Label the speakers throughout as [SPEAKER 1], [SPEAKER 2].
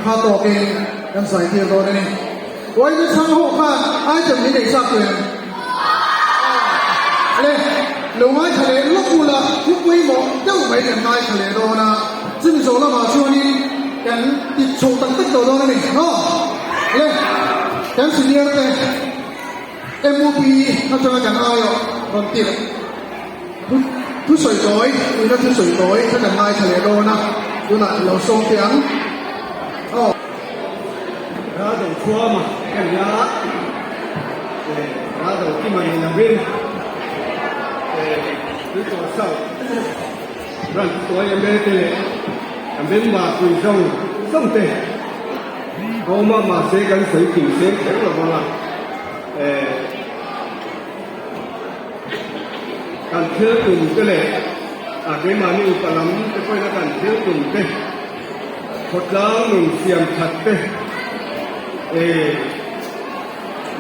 [SPEAKER 1] kha tawkin kan zai tir dawn a ni. Uaina chhang ho khan item min ei chak em? Le, lo ngaithla leh lawk ula, thu pawimawh deuh mai kan ngaithla leh dawn a, chumi zawh lamah chuanin kan ti chho tak tak tawh dawn a ni. Aw, le, kan senior te MUP atanga kan aiawh rawn tirh thu thusawi tawi, tuina thusawi tawi kha kan ngaithla leh dawn a, tunah i lo sawm teh ang. Aw.
[SPEAKER 2] Rado Thuama ka ni a, Rado Kima ni lovin Tuichaw South Branch tuai MLA te leh a member pui zawng zawng te a awm a, mahse kan sawi kim seng kher lo vang a, kan thil tum te leh a keimahni upa lam te pawhin a kan thil tum te. Khawtlang nun siam that te, e,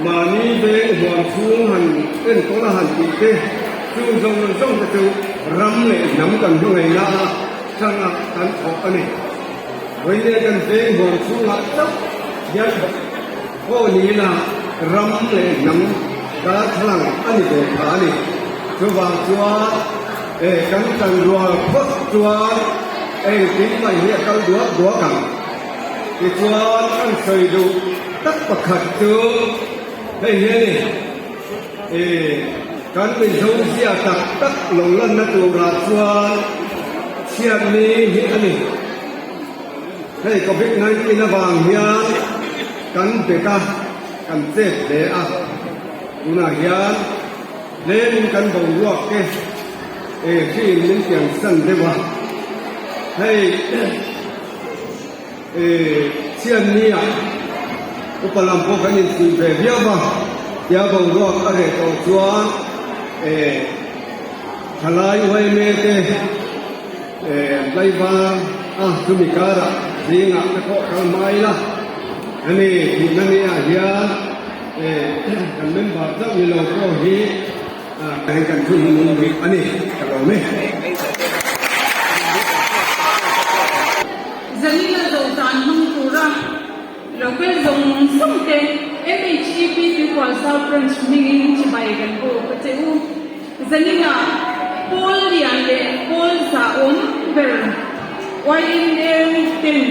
[SPEAKER 2] mahni veng huam chhung han enkawl a han tih te, chung zawng zawng te chu ram leh hnam kan hmangaihna a changa kan thawk a ni. Vawinia kan veng huam chhungah chauh hian pawh ni ila ram leh hnam darthlalang a ni ve kha a ni. Chuvang chuan e, kan tanrual phawt chuan engtin mai hi a kal duak duak ang. Tichuan an sawi duh tak pakhat chu hei hi a ni, e, kan Mizo zia tak tak lo lanna turah chuan chhiatni hi a ni. Hei Covid 19 avang hian kan bet a, kan chet hle a, tunah hian tlemin kan boruak te e hriin min pian san deuh a, hei e chhiatni ah upa lam pawh kan infuih ve viau a, tia boruak a reh tawh chuan e thalai uaime te Tlaiva a chumi karah zingah ka thawh kal mai la, hemi thihna ni ah hian kan member chauh ni lo pawh hi heng kan thu hi nung rih a ni ka lawm e.
[SPEAKER 3] Zanina zotan hmang tura local zawng zawng te MHEP Tuikual South Branch hmingin chibai kan buk a che u. Zanina Pawl Lian leh Pawl Zahawm ber YMA ten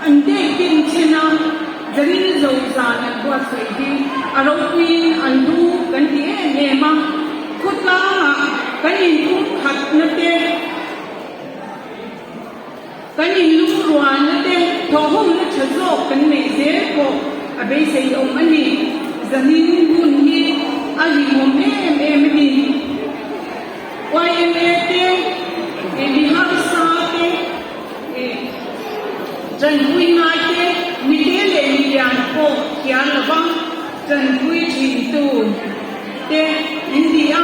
[SPEAKER 3] an date then a, Zanin zo zan an buatsaih hi a ropuiin an lu kan ti em em a, khawtlangah kan inthum khatna te, Kan inlungrualna te thawhhawmna tha zawk kan neih zel pawh a beisei awm a ni. Zanin hun hi a hlimawm em em a ni. YMA te, mi harsa te, tanpui ngai te, mite leh milian pawh thiam lova tanpui thintu te in ni a.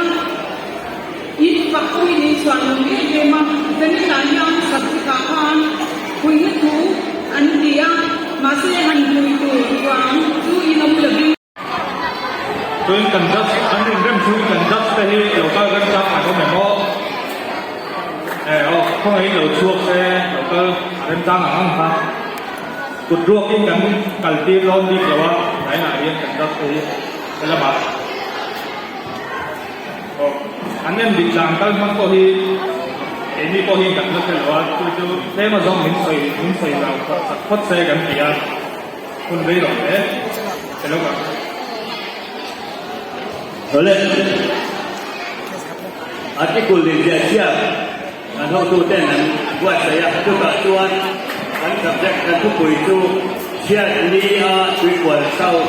[SPEAKER 3] In fak awmin in chhuah lo em em a, Zanina hian subject ah khan puihna thu an ti a, mahse han pui tur vang chu in awm lovin.
[SPEAKER 4] Chuan kan judge an inrem chhungin kan judge te hi lo kal remchang an awm em aw? Eh aw khawngaihin lo chhuak se lo kal remchang ang ang kha. Kut ruakin kan kal tir dawn bik lo a, nainah hian kan judge te hi helamah. Aw, an en dik dan kal hmang pawh hi keini pawh hi kan la hre lo a, chu chu tlem azawng min sawi min sawi zau phawt sak phawt se kan ti a, hun rei lo hle che lo ang.
[SPEAKER 5] Awle, article leh ziah ziah kan hotuten an buatsaih a, chutah chuan kan subject kan thupui chu chhiat ni a tuikual South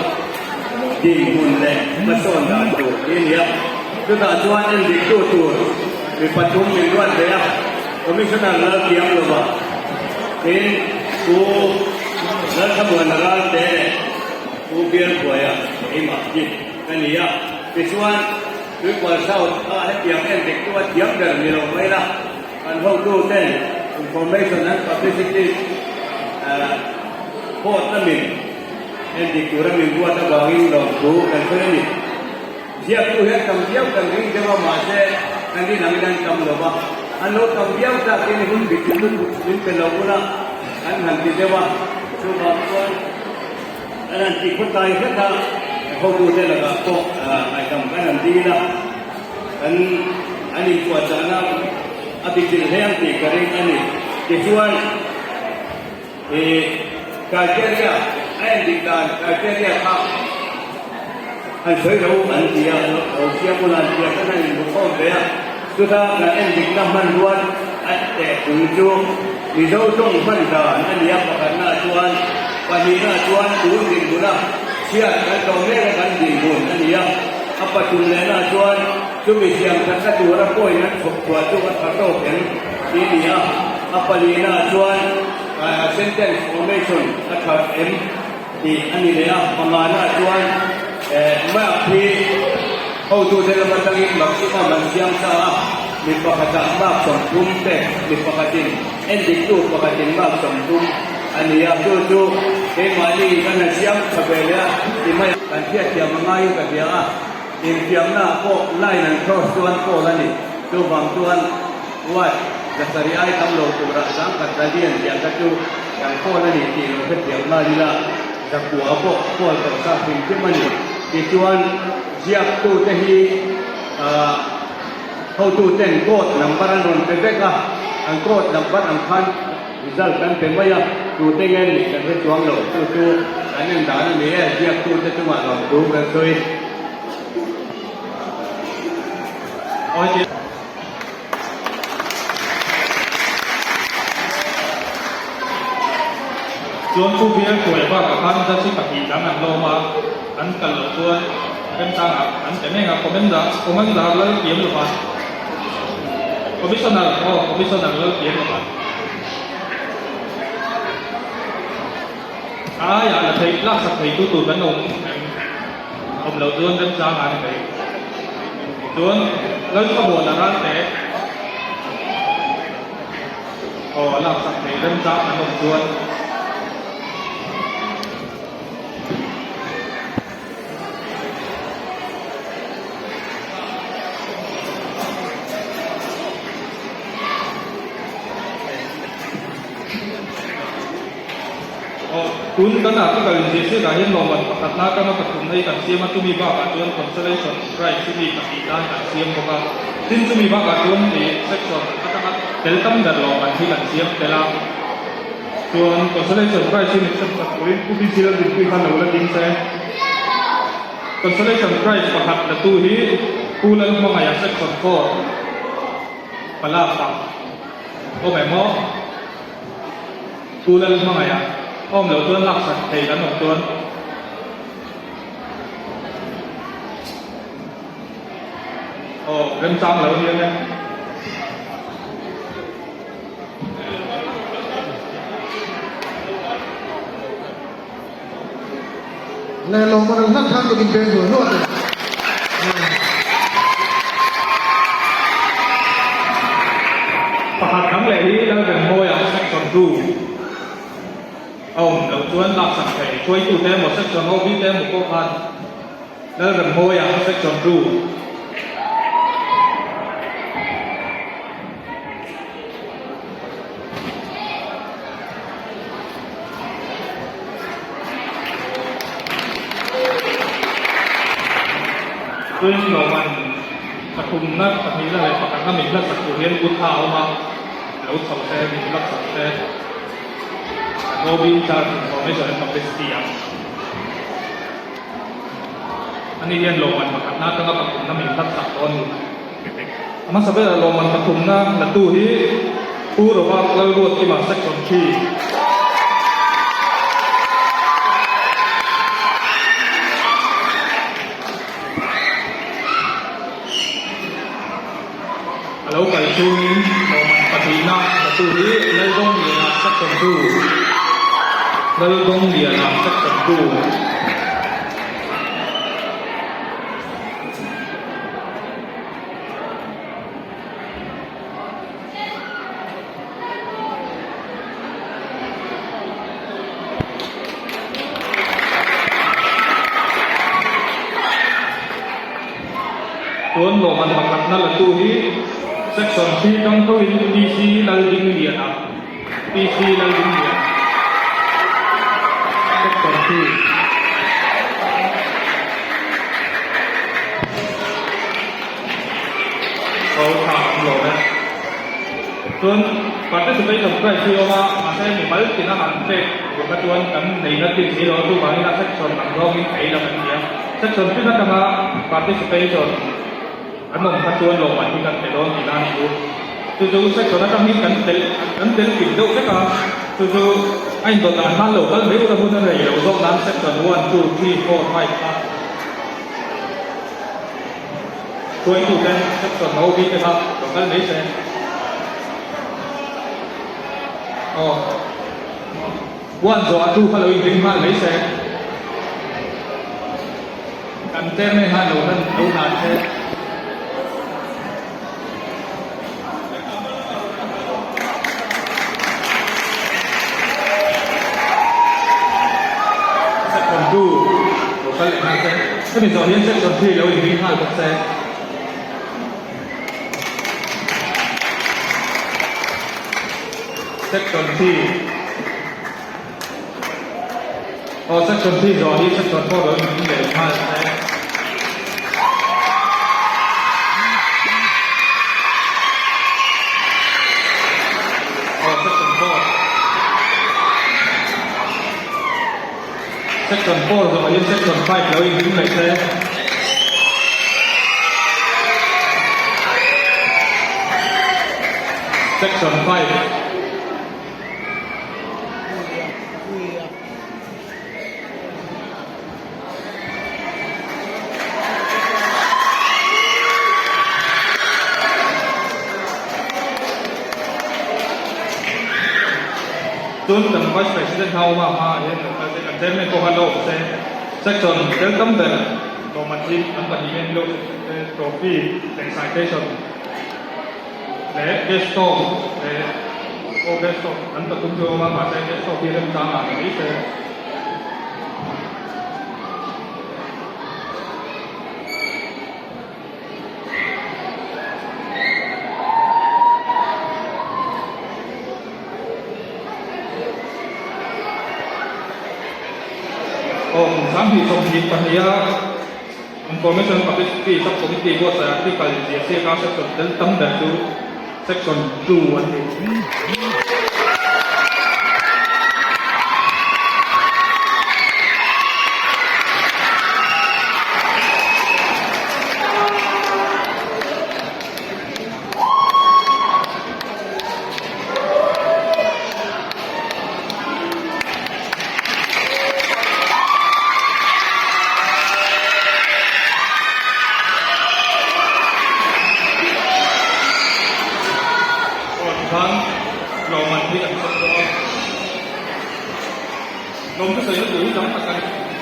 [SPEAKER 5] dinhmun leh hmasawn dan tur hi a ni a. Chutah chuan endiktu tur mi pathum min ruat ve a, Commissioner Lalkiam lova tin Pu Lalthamuana Ralte leh Pu Bialkhuaia keimah hi ka ni a. Tichuan. Tuikual South a hetiang endiktu a thiam ber ni lo mai la, kan hotu ten Information and Publicity Board lamin endik tura min ruat avangin lawmthu kan sawi a ni. Ziaktu hian tam viau kan ring deuh a mahse kan rin angin an tam lo va, an lo tam viau takin hun bik lutuk min pe lo ula. kan han ti deuh a, chuvang chuan kan han ti khawtlai hret a, hotute lakah pawh ngaihdam kan han dil a, kan an inpuahchahna a bichilh hle ang tih ka ring a ni. Tichuan ih criteria a endik dan criteria kha an sawi lo an ti a, lo siam ula an ti a, kan han inbukhawm ve a, chuta kan endikna hmanrua a teh tung chu Mizo tawng hman dan a ni a, pakhatnaah chuan pahnihnaah chuan tun dinhmuna chhiat kan tawh mek a kan dinhmun a ni a, a pathum lehnaah chuan chumi siam thatna tura point an chhawp chhuah chu a tha tawk em tih a ni a, a palihnaah chuan sentence formation a tha em. Tih a ni leh a, pangana chuan mark hi hotute lam atangin maximum an siam sa a, mi pakhatah mark 30 pek, mi pakhatin endiktu pakhatin mark 30 a ni a, chu chu keimahni kan han siam tha ve leh a ti mai a. Kan hriatthiam a ngaiin ka hria a, infiamnaah pawh line an cross chuan foul a ni, chuvang chuan what 7 ai tam lo turah zangkhat radian tih kha chu kan foul a ni tih lo hrethiam nghal ila, 9 pawh foul tawh sa hrim hrim a ni. Tichuan ziaktute hi ahh hotuten code number an rawn pe vek a, an code number ang khan result kan pe mai a, tute nge nih kan hre chuang lo, chu chu kan en dan a ni e, ziaktute chungah lawmthu kan sawi.
[SPEAKER 4] Chuan Pu Bial Kuai bakah khan Judge pahnih dang an lawm a, an kal loh chuan remchangah an pe mek a, Commander Commander lal piam lova Commissioner aw Commissioner lal piam lova a aiah la theih laksak theitu tur kan awm em? Awm loh chuan remchang a ni mai. Chuan Lalthamuana Ralte aw a laksak thei remchang an awm chuan. Aw, tun kan article inziahsiakah hian lawmman pakhatna atanga pathumna hi kan siam a, chumi bakah chuan consolation prize chu mi pahnih tan kan siam bawk a. Tin, chumi bakah chuan ih section atanga tel tam ber lawmman hi kan siam tel a. Chuan consolation prize hi min sem sak turin Pu BC Lalrinpuii khan lo la ding se. Consolation prize pakhat la tu hi Pu Lalhmangaih a section 4 Palak-ah awm em aw? Pu Lal hmangaih a awm loh chuan laksak thei kan awm chuan aw remchang lo nia nge.
[SPEAKER 1] Leh lawm an hlan khan tuk in peng duh nuah te.
[SPEAKER 4] Pakhat dang leh hi Lalremmawi ah section 2 a awm loh chuan laksak thei hruaitu te emaw section OB te emaw pawh khan Lalremmawi ah section 2. Chuan Lawman pathumna pahnihna leh pakhatna min hlatsak tur hian u tha a awm a, lo chho se, min hlatsak se, kan OB in charge information and publicity ang. Ani hian Lawman pakhatna atanga pathumna min hlatsak dawn ni. A hmasa berah lawmman pathumna latu hi Pu Robert Lalruatkima Section 3. A lo kal chungin lawmman pahnihna latu hi Laldawngliana Section 2. Laldawngliana Section 2. Chuan lawmman pakhatna latu hi Section 3 tang thoin PC Laldingliana, PC Laldingliana. Section 2. Aw tha an lawm e. Chuan participation prize hi awm a, mahse mimal tina han pek tur kha chuan kan neihna tin si lo a, chuvangin a section ang zawngin ei lam an ni a. Section tin atanga participation an awm kha chuan lawmman hi kan pe dawn tihna a ni chu. Chu chu section atang hi kan tel kan tel kim deuh vek a, chu chu a indawt dan khan lo kal mai ula hun a rei lo zawk nan section one, two, three, four, five kha. Hruaitute section ho bik te kha lo kal mai se. Aw. Huan zawh a tu kha lo inring nghal mai se. Kan chairman khan lo hlan lo hlan se. Section 2 lo kal leh nghal se. Hemi zawh hian section 3 lo inring nghal bawk se. Section 3 Aw section 3 zawh hi section 4 lo inring leh nghal se. Aw section 4 Section 4 zawh hi section 5 lo inring leh se. Section 5. Tun kan Vice President ho a hma ah hian lo kal se, kan Chairman pawh kha lo awm se, Section tel tam ber lawmman hi an pahnih hian lo trophy leh citation leh guest talk leh aw guest talk an pathum chu a awm a, mahse guest talk hi remchang ah ni mai se. Aw kum 32 pahniha Information Publicity Sub-Committee buatsaih article inziah siaka section tel tam ber chu Section 2 an ni. Aw tikhan lawmman hi kan sawi dawn a, lawmthu sawina tur hi tam tak a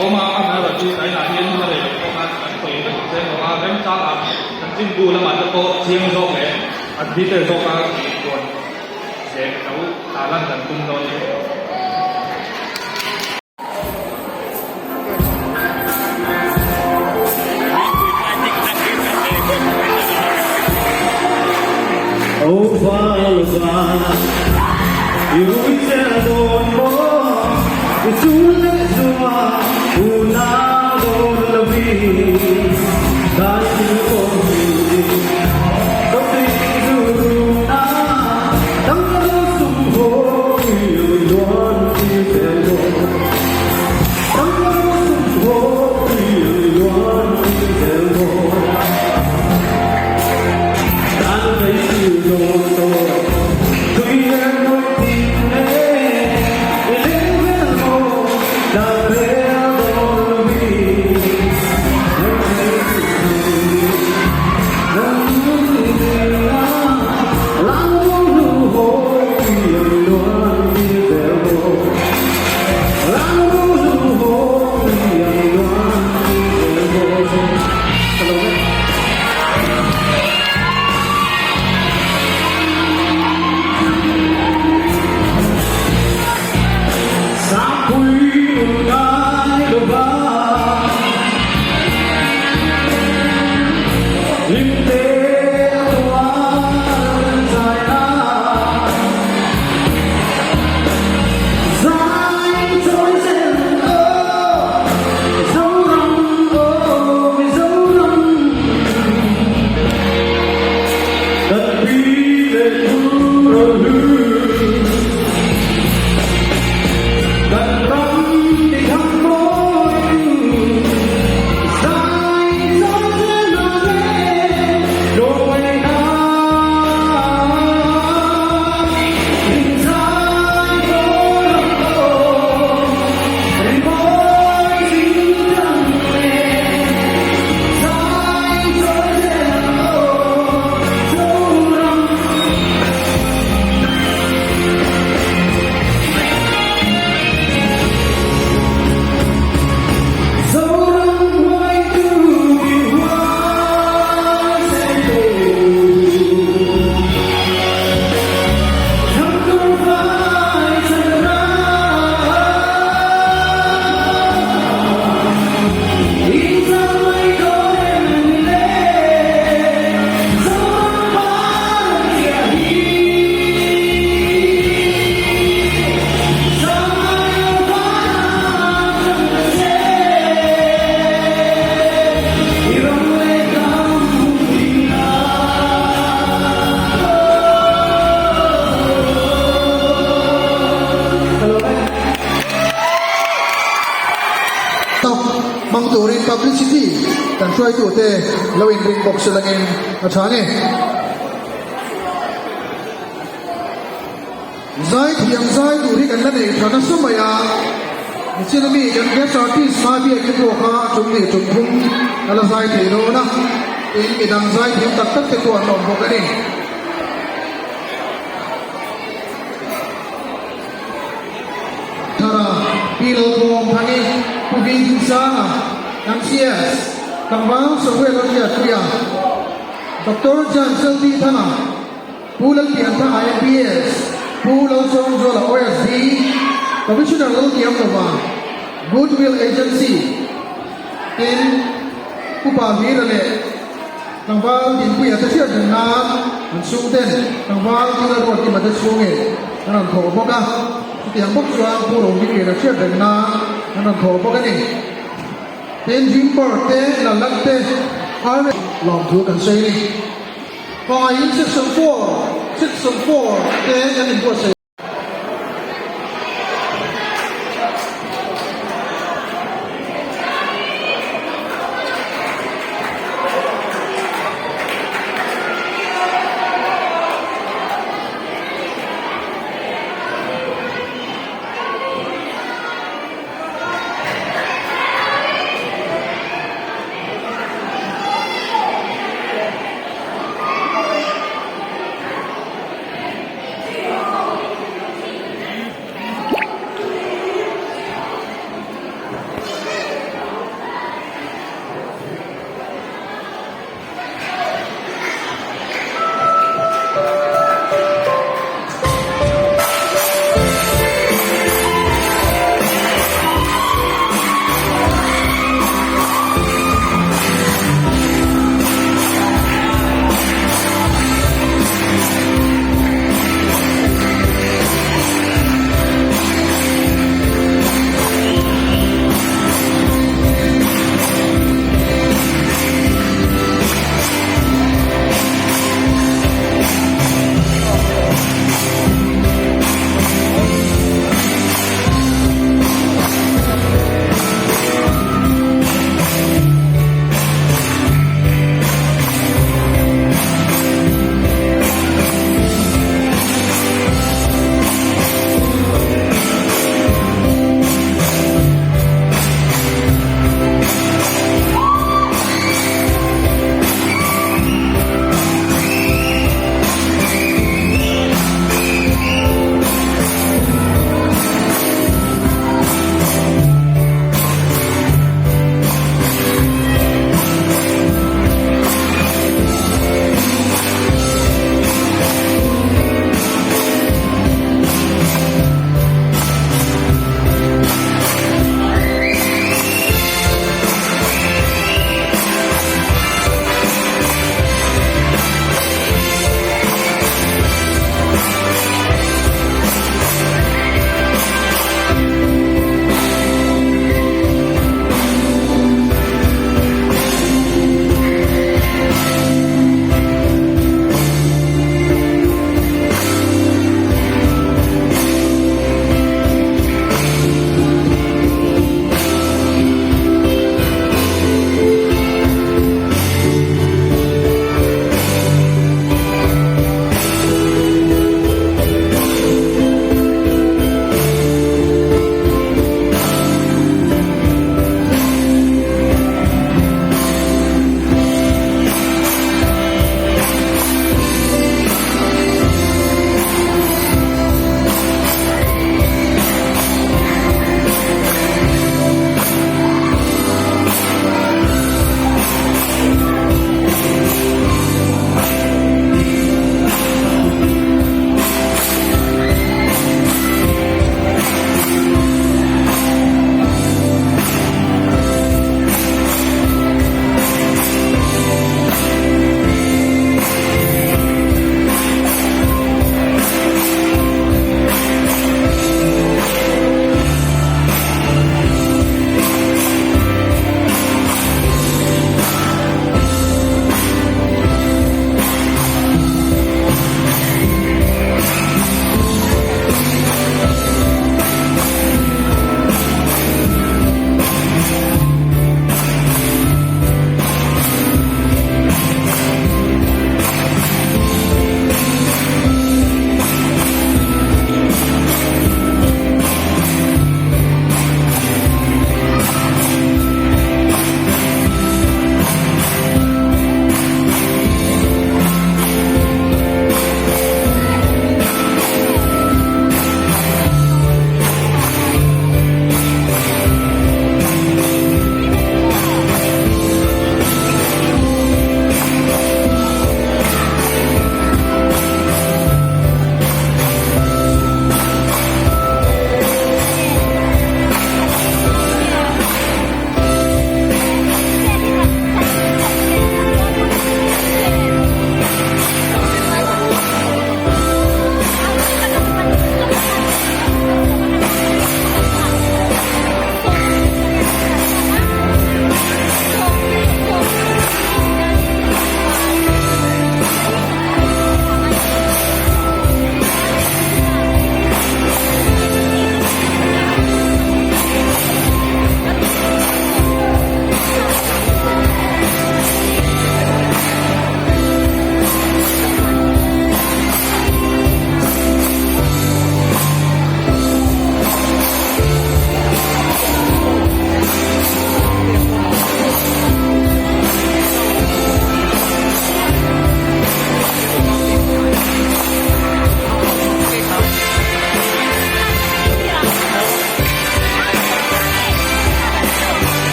[SPEAKER 4] awm a, amaherawhchu tainah hian hun a rei loh pawh khan kan sawi vek ang che maw a, remchangah chanchinbu lamah te pawh chiang zawk leh an detail zawk a tihchuan leh lo tarlan kan tum dawn a ni.
[SPEAKER 1] Hmang turin publicity kan hruaitute lo inring bawk se langin a tha nge. Zaithiam zai tur hi kan la nei tha nasa mai a, nichin ami kan guest artist hma biak hi pawh kha tum leh tum phung a la zai thei dawn a, tin midang zaithiam tak tak te pawh an awm bawk a ni. Thara, Pi Lalthawng Thangi, Pu Vi Dinsanga, MCS, Tlangval Samuel Lalhriatpuia, Doctor Jan Selvi Thanga, Pu Lalpianthanga MPS, Pu Lalsawmzuala OSD, Commissioner Lalkiamlova, Goodwill Agency, tin Upa Hmira leh Tlangval Dinpuia te hriat reng nan an chhungten Tlangval Dila Ruatkima te chhungin an rawn thawh bawk a, chutiang bawk chuan Pu Rohmingliana hriat reng nan an rawn thawh bawk a ni. Tin Jimper te, Lalat te, RS. Lawmthu kan sawi a ni. Hmangaihin Section 4, Section 4 te kan inbuatsaih.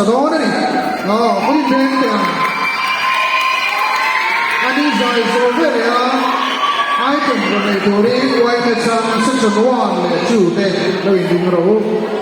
[SPEAKER 1] sa dawn a ni. Aw, khaw in veng teh ang. Ani zai zawh ve leh a, item rawn nei turin YMA chang section 1 leh 2 te lo inding rawh u.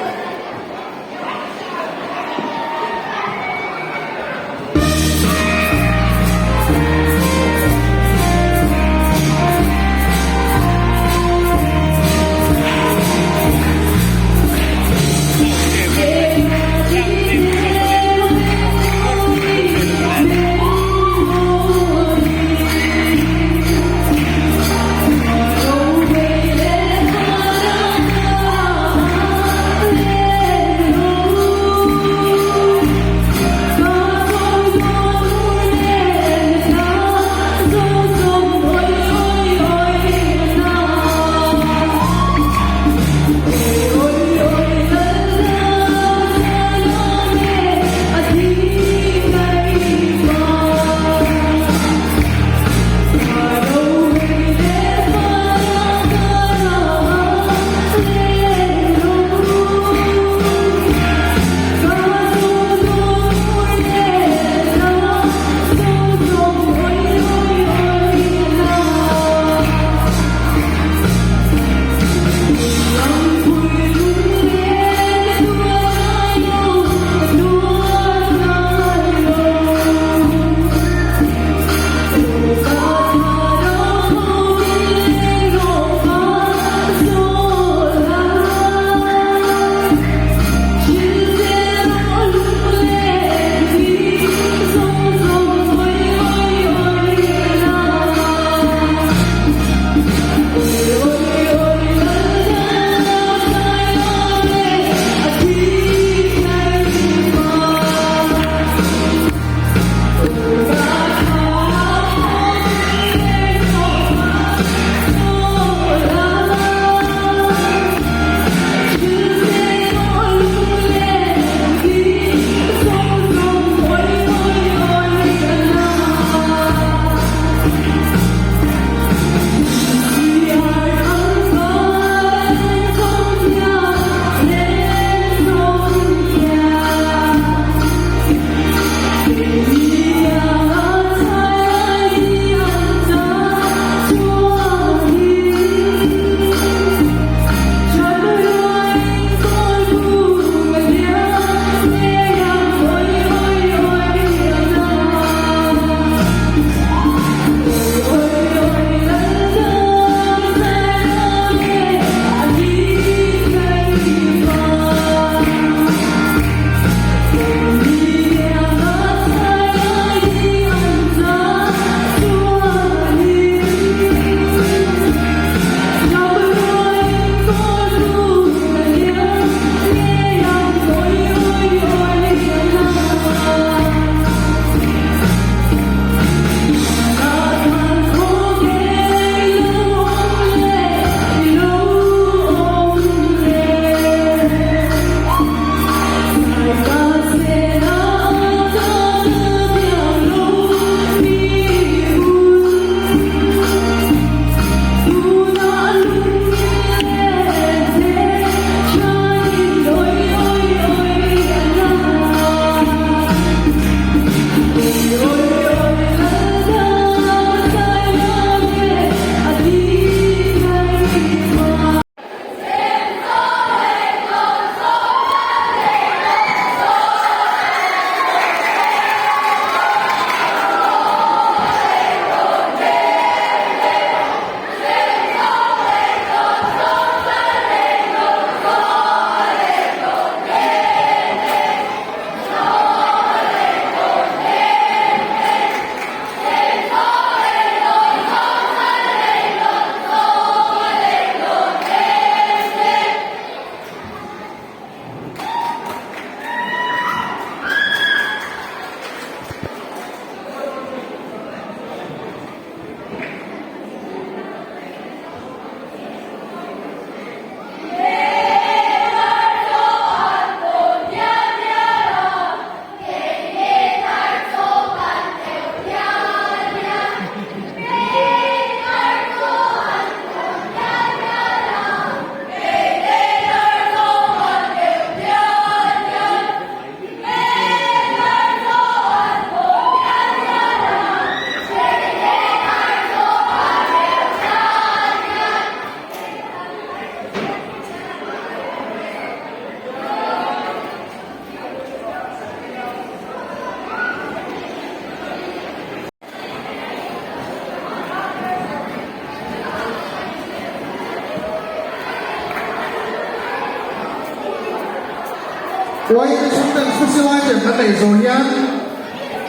[SPEAKER 1] Yma chhungten special item kan nei zawh hian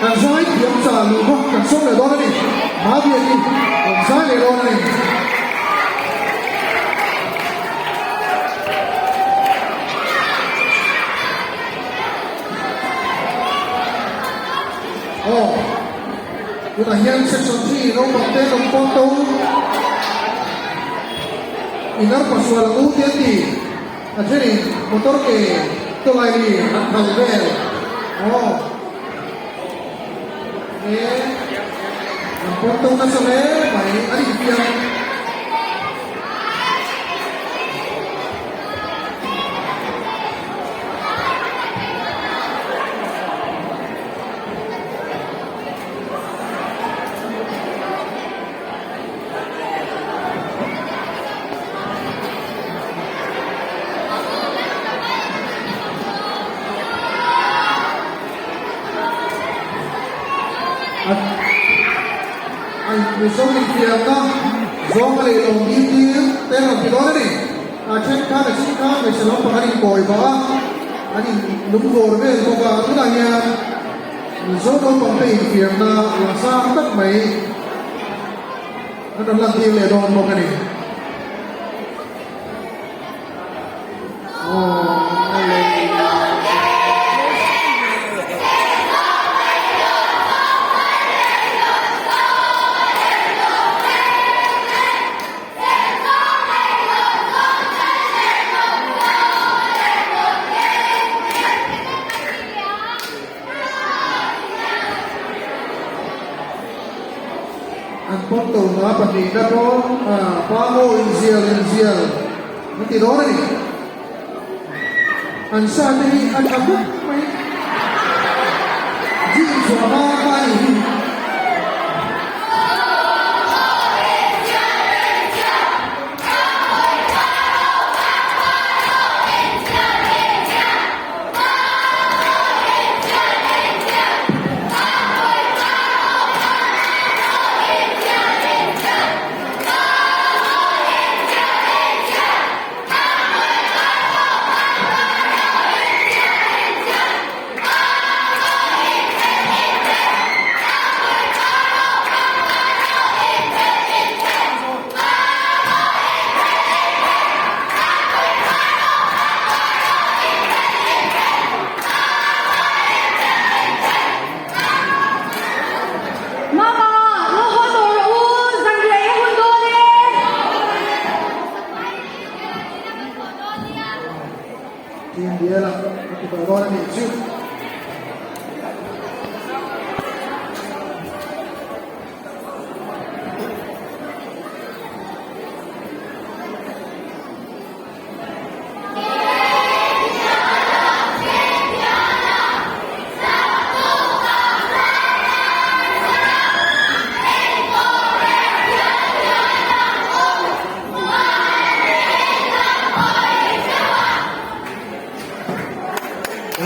[SPEAKER 1] kan zai thiam chah luh bawk kan sawm leh dawn a ni. Mabiaki rawn zai leh dawn a ni. Aw, tunah hian section 3 naupang te rawn pawn to inar pasual ang u te an ti. A thenin motor ke tawlaili an phal vel. Aw, he an pawn to nasa hle mai a ni piang. Mizo infiamna zawnga leh lawm dil te rawn ti dawn a ni. A then khan a chin khan hmeichhe lampang an inkawi bawk a, an in lungvawr vel bawk a, tunah hian Mizo naupang te infiamna langsar tak mai an rawn lantir leh dawn bawk a ni. An pawm to hna pahnihna pawh pa ngaw inzial inzial an ti dawn a ni. An sa te hi a tha khawp mai. Gym chhuah hma kha a nih hi.
[SPEAKER 6] Mama, lo haw tawh rawh u, zanriah i hun dawn e.
[SPEAKER 1] Team biala a ti tawh dawn a nih chu.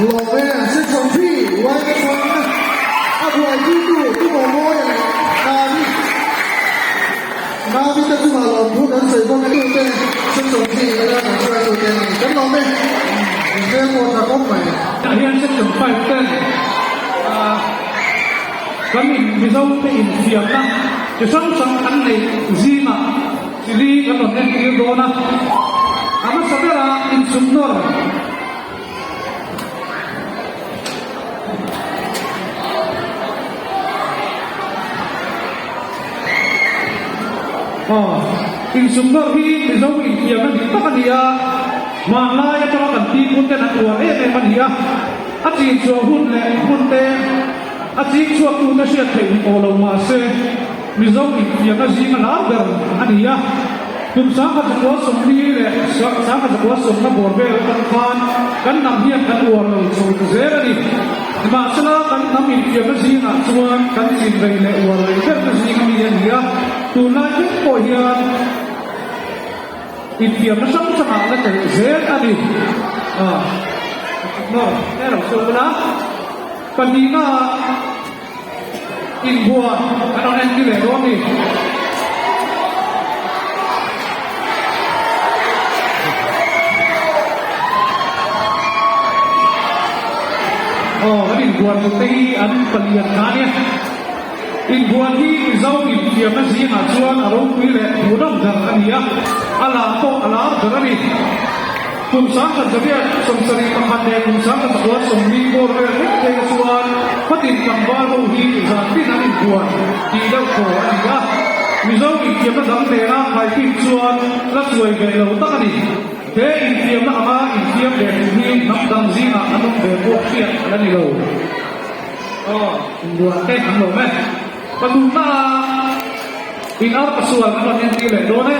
[SPEAKER 1] Lawm e, section 3 YS 1 a buaipuitu Pu Mawmawia leh Navi Navi te chungah lawmthu kan sawi bawk e tute section 3 ila kan hruaitute an ni kan lawm e inhmel pawh tha khawp mai.
[SPEAKER 7] Tah hian section 5 ten kan in Mizo te infiamna chi hrang hrang an neih zingah chili kan rawn entir dawn a, a hmasa berah insumnawr. Aw, insumnawr hi Mizo infiamna dik tak a ni a, hmanlai atanga kan pi pute an uar em em a ni a, a chin chhuah hun leh hmun te a ching chhuak tute hriat theih ni tawh lo mahse, Mizo infiamna zinga lar ber a ni a, kum 1940 leh 1940 bawr vel atang khan kan hnam hian kan uar lo chho ta zel a ni. Nimahsela, kan hnam infiamna zingah chuan kan chin rei leh uar rei berna zinga mi a ni a, tunlai vek pawh hian infiamna hrang hrangah la tel zel a ni. Pahnihna ah. Inbuan an rawn entir leh dawn ni. Aw kan inbuan tur te hi an palian kha ania. Inbuan hi Mizo infiamna zingah chuan a ropui leh hmuhnawm ber a ni a, a lar pawh a lar ber a ni. Kum sangkhat zaviat 71 leh kum 1940 bawr vel vek phei kha chuan khatin tlangval ho hi zan tin an inbuan tih deuh thaw a ni a. Mizo infiamna dang nena khaikhin chuan la chuai ve lo tak a ni. He infiamna anga infiam ve tur hi hnam dang zingah an awm ve pawh hriat a la ni lo. Aw, inbuan te an lawm e. Pathumna ah in arpa sual an rawn entir leh dawn e.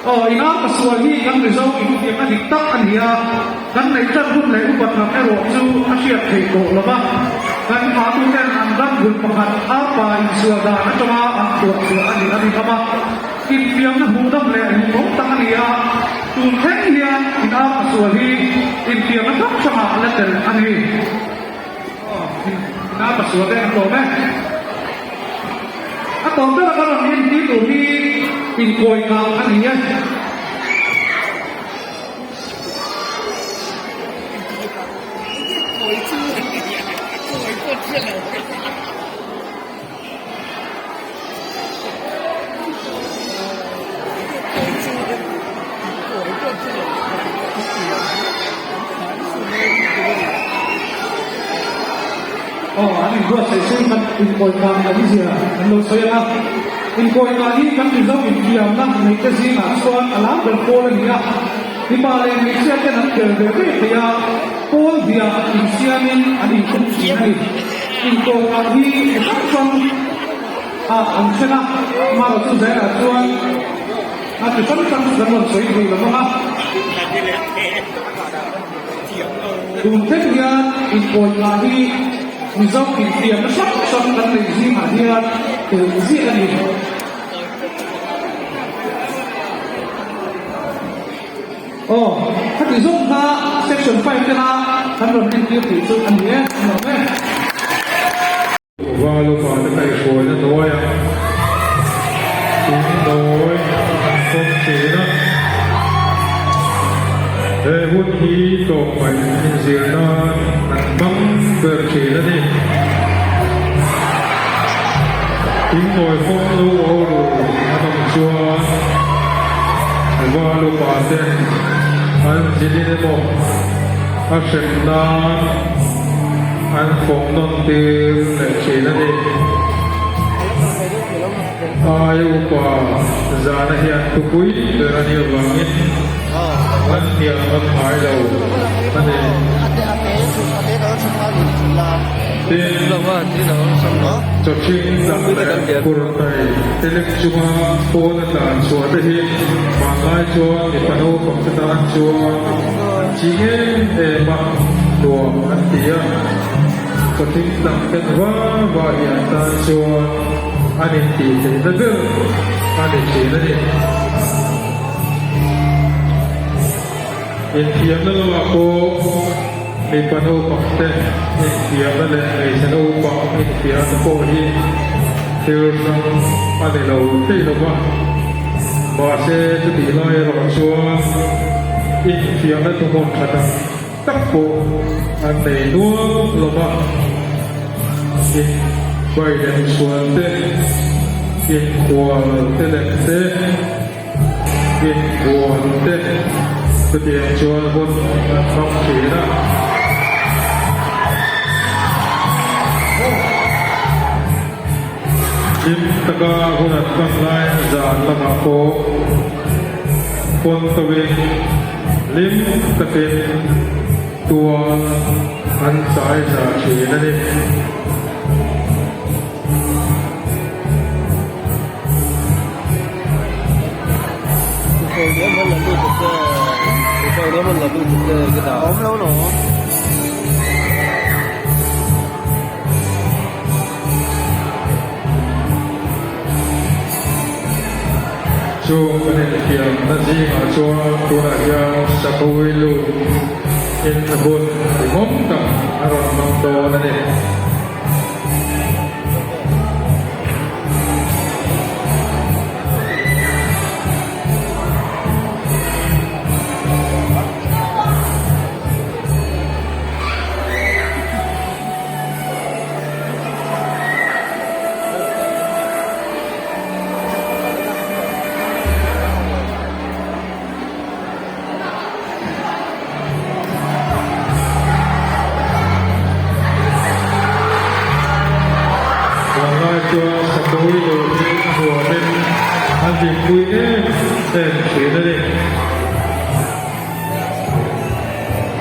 [SPEAKER 7] Aw, in arpa sual hi kan Mizo infiamna dik tak a ni a, kan neih tan hun leh upat lam erawh chu a hriat theih tawh lo va. Kan hmatuten an ram bul pakhat arpa insual dan atanga an phuah chhuah a nih a rinawm a. Infiamna hmuhnawm leh lungawm tak a ni a, tun thleng hian in arpa sual hi infiamna hrang hrangah la tel a ni. Aw, in arpa sual te an lawm e. A tawp ber a ka rawn entir tur hi inkawi kang a ni e. Aw, an inbuatsaih chu kan inkawi kang kan zia an lo sawi ang a. Inkawi kang hi kan Mizo infiamna neihte zingah chuan a lar ber pawl a ni a. Mipa leh hmeichhia ten an tel ve ve thei a, pawl hniah insiamin an inkhawm thin a ni. Inkawi kang hi chi hrang hrang ah an then a, amaherawhchu chu zaiah chuan a chi hrang hrang chu kan rawn sawi thei lo vang a. Tun thleng hian inkawi kang hi Mizo infiamna hrang hrang kan neih zingah hian tel ziah a ni. Aw, khati zawng kha section 5 tena kan rawn entir tih chu a ni e, a nuam e.
[SPEAKER 8] Val upa te kaihhruaina hnuaiah thing nawi an fawm thin a. He hun hi tlawmngaih inzir nan an hmang ber thin a ni. Thing nawi fawm lo aw ru an awm chuan val upa ten an zilin emaw a hrem nan an fawm nawn tir leh thin a ni. Ai upa zana hian thupui ber a nih avangin an hnial ngam ngai lo a ni. Tin, chawchhing dang leh kurtai te lek chunga pawn a tlan chhuah te hi hmanlai chuan mipa naupang te tan chuan an ching em em a, nuam an ti a. Chawchhing dang ken va va hi an tan chuan an intih theihna ber a ni thin a ni. Inthiamna lamah pawh mipa naupang te inthiamna leh hmeichhe naupang inthiamna pawh hi thil hrang a ni lo thei lo va. Mahse, chutih lai erawh chuan inthiamna thuhmun tha tak tak pawh an nei nual lo va. Inbai leh chhuan te, inkhual te lem te, Inbuan te chutiang chuan hun an hmang thin a. Hlim taka hun an hman laiin zan lamah pawh pawn tawin hlim takin tual an chai za thin a ni. Chung kan infiamna zingah chuan tunah hian Sakawilung. in hun hlimawm tak a rawn hmang dawn a ni. Tunlai chuan Sakawii luh hi a nuamin an dinpui em em thin a ni.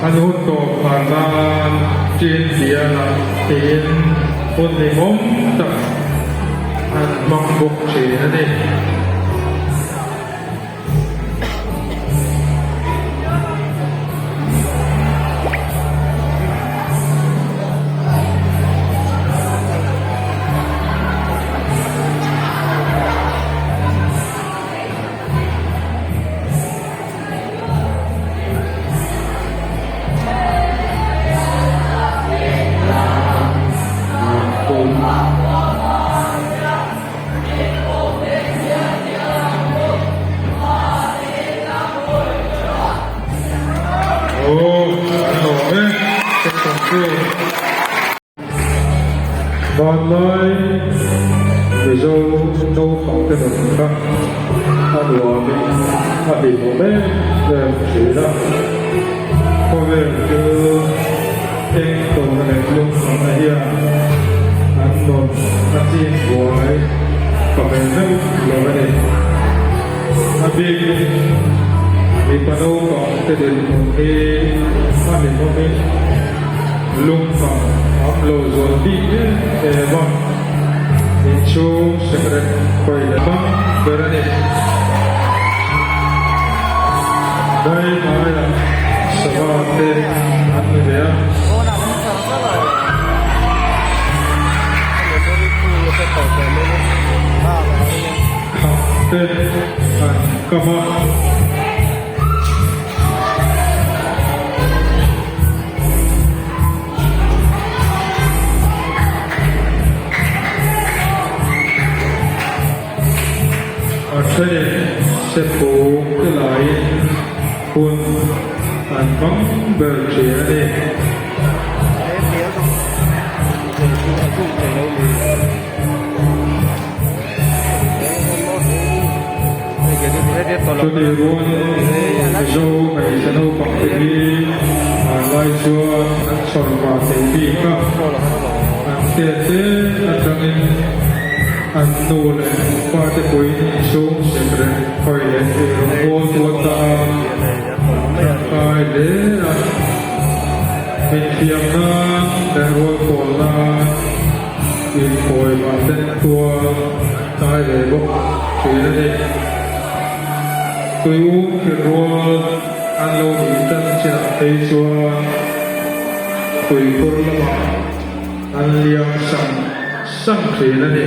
[SPEAKER 8] An hun tawp nghal nan Chin Tiana tiin hun hlimawm tak an hmang bawk thin a ni. Vanlai Mizo naupang te nun kha a nuamin a hlimawm em em thin a. Khawvel chu eng tawna leh lungchhana hian an nun a chin buai pa ve meuh lo a ni. A bikin mipa naupang te dinhmun hi a hlimawmin lungphang a awm lo zual bik em em a, inchhung sekrek hawi leh bang ber a ni. Dai hmaiah sava te an ni ve a. Thak te an kam a. A thenin sephu te laiin hun an hmang ber thin a ni. Chutih rualin Mizo hmeichhe naupang te hi hmanlai chuan an chhawr va thei bik a, an tet te atangin an nu leh pa te puiin inchhung sekrek hawi leh eirawngbawl tu atan tangkai hle a, inthiam nan leh rualpawl nan inkawi vah ten tual tlai ve bawk thin a ni. Tui um thil rual an lo nih tan chinah phei chuan tuikhur lamah an liam sang sang thin a ni.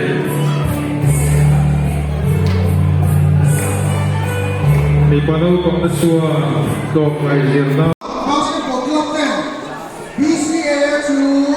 [SPEAKER 8] Mipa naupang te chuan tlawmngaih zirna.
[SPEAKER 1] Basketball club ten BCA chu.